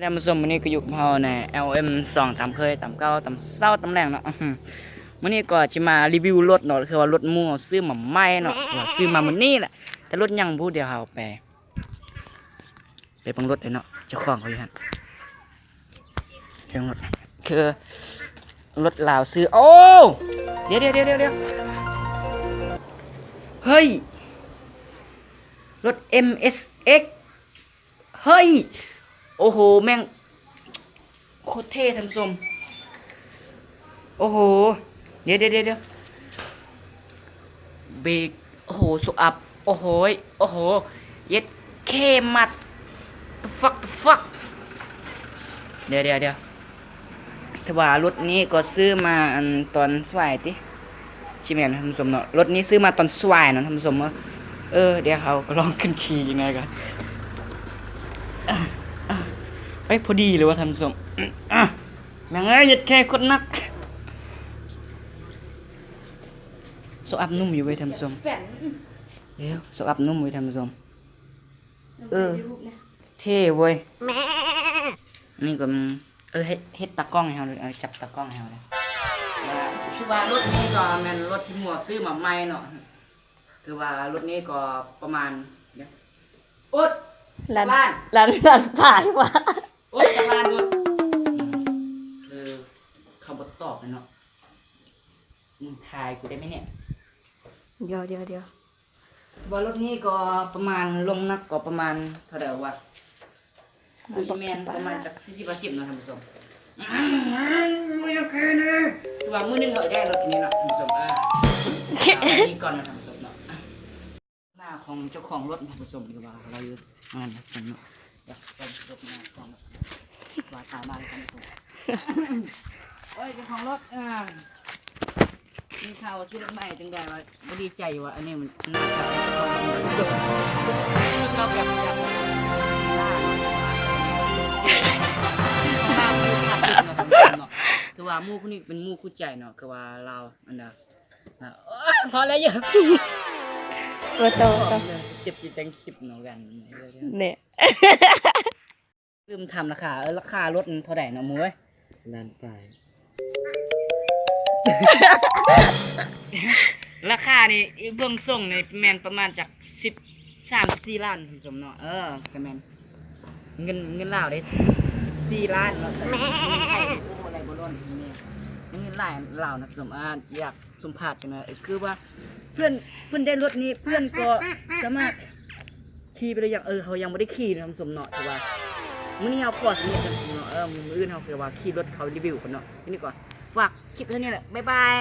ທ່ານຜູ້ຊົມ ມື້ນີ້ກໍຢູ່ກັບເຮົາໃນ ແອລເອັມ ສອງ ຕາມເຄີຍ ຕາມເກົ່າ ຕາມເຊົ້າຕາມແລງເນາະ. ມື້ນີ້ກໍຈະມາຣີວິວລົດເນາະ ຄືວ່າລົດໝູ່ເຮົາຊື້ມາໃໝ່ເນາະ ຄືວ່າຊື້ມາມື້ນີ້ແຫຼະ ແຕ່ລົດຫຍັງບໍ່ຮູ້ ດຽວເຮົາໄປ ໄປເບິ່ງລົດເລີຍເນາະ ເຈົ້າຂອງເຂົາຢູ່ຫັ້ນ. ເບິ່ງລົດ ຄືລົດລາວຊື້ ໂອ້ ດຽວໆໆໆ ເຮີ້ຍ ລົດ ເອັມ ເອັສ ເອັກ ເຮີ້ຍ ໂອ້ໂຫ ແມ່ງໂຄດເທ່ທ່ານຜູ້ຊົມ. ໂອ້ໂຫ ດຽວໆໆໆ ເບຣກ ໂອ້ໂຫ ໂຊອັບ ໂອ້ໂຫ ໂອ້ໂຫ ເຢັດເຄ ມັດ the fuck the fuck ດຽວໆໆ ແຕ່ວ່າລົດນີ້ກໍຊື້ມາ ອັນ ຕອນສວາຍຕິ ຊິແມ່ນທ່ານຜູ້ຊົມເນາະ. ລົດນີ້ຊື້ມາຕອນສວາຍເນາະທ່ານຜູ້ຊົມເນາະ. ເອີ ດຽວເຮົາກໍລອງຂຶ້ນຂີ່ຈັກໜ່ອຍກ່ອນ. ເອີຍ ພໍດີເລີຍວ່າທ່ານຜູ້ຊົມ. ແມ່ງເອີຍ ເຢັດເຄ ໂຄດໜັກ. ໂຊອັບນຸ້ມຢູ່ເວີຍທ່ານຜູ້ຊົມ. ເອີວ ໂຊອັບນຸ້ມເວີຍທ່ານຜູ້ຊົມ. ເອີ ເທ່ເວີຍ. ນີ້ກໍ ເອີ ເຮັດ ເຮັດຕາກ້ອງໃຫ້ເຮົາເລີຍ ເອີ ຈັບຕາກ້ອງໃຫ້ເຮົາເລີຍ. ຄືວ່າລົດນີ້ກໍແມ່ນລົດທີ່ໝູ່ຊື້ມາໃໝ່ເນາະ. ຄືວ່າລົດນີ້ກໍປະມານ ໂອດ ລ້ານ ລ້ານ ລ້ານປາຍວ່າ ໂອດ ລ້ານໂອດ. ຄືເຂົາບໍ່ຕອບເນາະ. ອືມ ຖ່າຍກູໄດ້ໄໝເນຍ? ດຽວໆໆ ວ່າລົດນີ້ກໍປະມານ ລົງໜັກກໍປະມານເທົ່າໃດວະ? ຄືອີແມ່ນປະມານຈັກສີ່ສິບຫ້າສິບເນາະທ່ານຜູ້ຊົມ. ຄືວ່າມື້ໜຶ່ງເຮົາໄດ້ລົດນີ້ເນາະທ່ານຜູ້ຊົມ. ອ່າ ນີ້ກ່ອນເນາະທ່ານຜູ້ຊົມເນາະ. ໜ້າຂອງເຈົ້າຂອງລົດທ່ານຜູ້ຊົມ ຄືວ່າລາວຢູ່ນັ້ນເນາະ. ຢາກເບິ່ງລົດໜ້າຂອງ ວ່າຕາມມາເລີຍທ່ານຜູ້ຊົມ. ໂອ້ຍ ເຈົ້າຂອງລົດ ເອີ ມີຂ່າວວ່າຊື້ລົດໃໝ່ ຈັ່ງໃດວະ ບໍ່ດີໃຈວ່າ ອັນນີ້ມັນໜ້າຕາຂອງຄົນ ເຮົາແບບຢາກ ຄືວ່າໝູ່ຄົນນີ້ເປັນໝູ່ຄູ່ໃຈເນາະ ຄືວ່າລາວ ອັນນະ ໂອ້ຍ ພໍແລ້ວ ເອີ ບໍ່ຕ້ອງ ບໍ່ຕ້ອງ ເຈັບຈິດແຕ່ງຄລິບເນາະ ແວ່ນ ເອີ ເອີ ເອີ ເອີ ເອີ ເອີ ລືມຖາມລາຄາ ເອີ ລາຄາລົດມັນເທົ່າໃດເນາະໝູ່ເອີຍ? ລ້ານປາຍ. ລາຄານີ້ ເບິ່ງຊົງນີ້ແມ່ນປະມານຈັກສິບ ສາມສິບສີ່ລ້ານທ່ານຜູ້ຊົມເນາະ. ເອີ ກໍແມ່ນເງິນ ເງິນລາວເດ້ ສິບສີ່ລ້ານເນາະ. ເງິນໄທ ໂອ້ ບໍ່ໄດ້ບໍ່ລ້ນນີ້ ເງິນລາວ ລາວນະ ສົມ ອ່າ ຢາກ ສົມພາດກັນນະ ຄືວ່າເພື່ອນ ເພິ່ນໄດ້ລົດນີ້ ເພື່ອນກໍສາມາດຂີ່ໄປໄດ້ຢ່າງ ເອີ ເຮົາຍັງບໍ່ໄດ້ຂີ່ນະທ່ານຜູ້ຊົມເນາະ. ຖືວ່າມື້ນີ້ເຮົາຂໍສຳເລັດນະທ່ານຜູ້ຊົມເນາະ. ເອີ ມື້ອື່ນເຮົາຄືວ່າຂີ່ລົດເຂົາຣີວິວກັນເນາະ. ທີນີ້ກໍຝາກຄລິບເທົ່ານີ້ແຫຼະ ບາຍບາຍ.